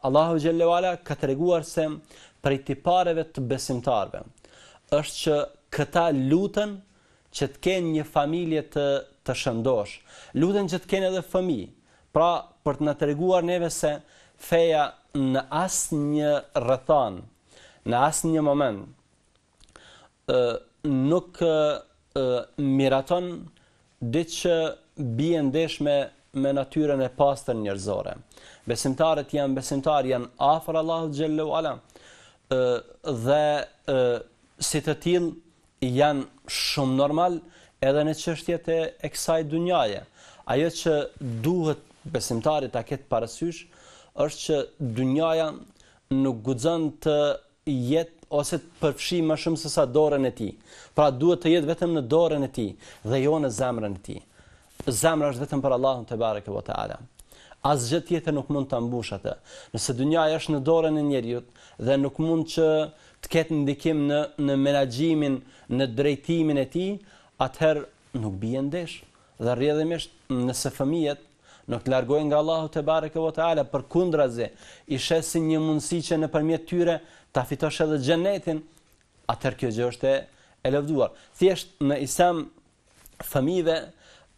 Allahu xhelle ue ala ka treguar se prej tipareve të besimtarëve është që këta luten që të kenë një familje të të shëndoshë, luten që të kenë edhe fëmijë. Pra, për të na treguar neve se feja në asnjë rrethanë, në asnjë moment ë nuk ë miraton diç që bie ndesh me me natyrën e pastër njerëzore. Besimtarët janë besimtarë, janë afër Allahut xhelle ue ala. ë dhe ë si të tillë janë shumë normal edhe në çështjet e, e kësaj dynjaje. Ajo që duhet besimtari ta ketë parasysh është që dynjaja nuk guxon të jetë ose të përfshijë më shumë se sa dorën e tij. Pra duhet të jetë vetëm në dorën e tij dhe jo në zemrën e tij. Zemra është vetëm për Allahun tebareke ve teala. Asgjë tjetër nuk mund ta mbushë atë. Nëse dynjaja është në dorën e njeriut dhe nuk mund që të ketë ndikim në në menaxhimin, në drejtimin e tij, atëherë nuk bie ndesh. Dhe rrjedhimisht, nëse fëmijët nuk të largojnë nga Allahu tebareke ve teala, përkundrazi, i sheh si një mundësi që nëpërmjet tyre ta fitosh edhe xhenetin, atëherë kjo gjë është e, e lëvduar. Thjesht në Islam fëmijëve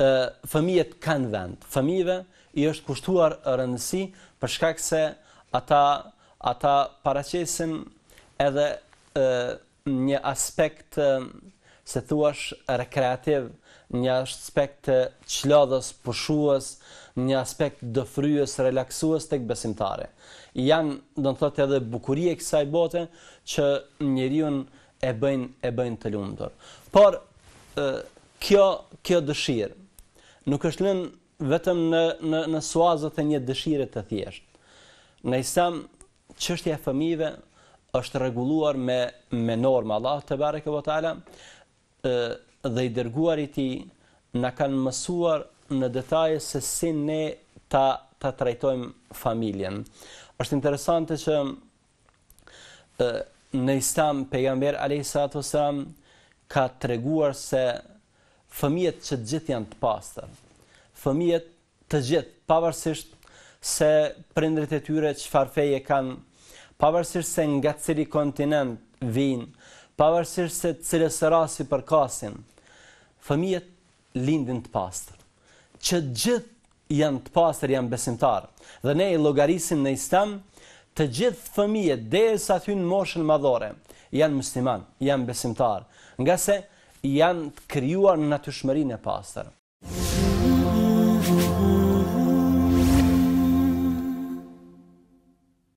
ë fëmijët kanë vend. Fëmijëve i është kushtuar rëndësi për shkak se ata ata paraqesin edhe ë një aspekt si thuash rekreativ, një aspekt çlodhës, pushues, një aspekt dëfryes, relaksues tek besimtari. Janë, do të thotë edhe bukuri e kësaj bote që njeriun e bëjnë e bëjnë të lumtur. Por ë kjo kjo dëshirë nuk është lënë vetëm në në në suazat e një dëshire të thjeshtë. Në Islam çështja e fëmijëve është rregulluar me me norma. Allahu tebareke ve teala ë dhe i dërguari i tij na kanë mësuar në detaje se si ne ta ta trajtojmë familjen. Është interesante që ë në Islam pejgamberi alayhi salatu wasalam ka treguar se fëmijët që të gjithë janë të pastër. Fëmijët të gjithë, pavarësisht se prindërit e tyre çfarë feje kanë, pavarësisht se nga cili kontinent vijnë, pavarësisht se cilës rasë i përkasin, fëmijët lindin të pastër. Që të gjithë janë të pastër, janë besimtarë. Dhe ne i llogarisim në Islam të gjithë fëmijët derisa të hyjnë në moshën madhore, janë muslimanë, janë besimtarë, ngase janë të krijuar në natyrshmërinë e pastër.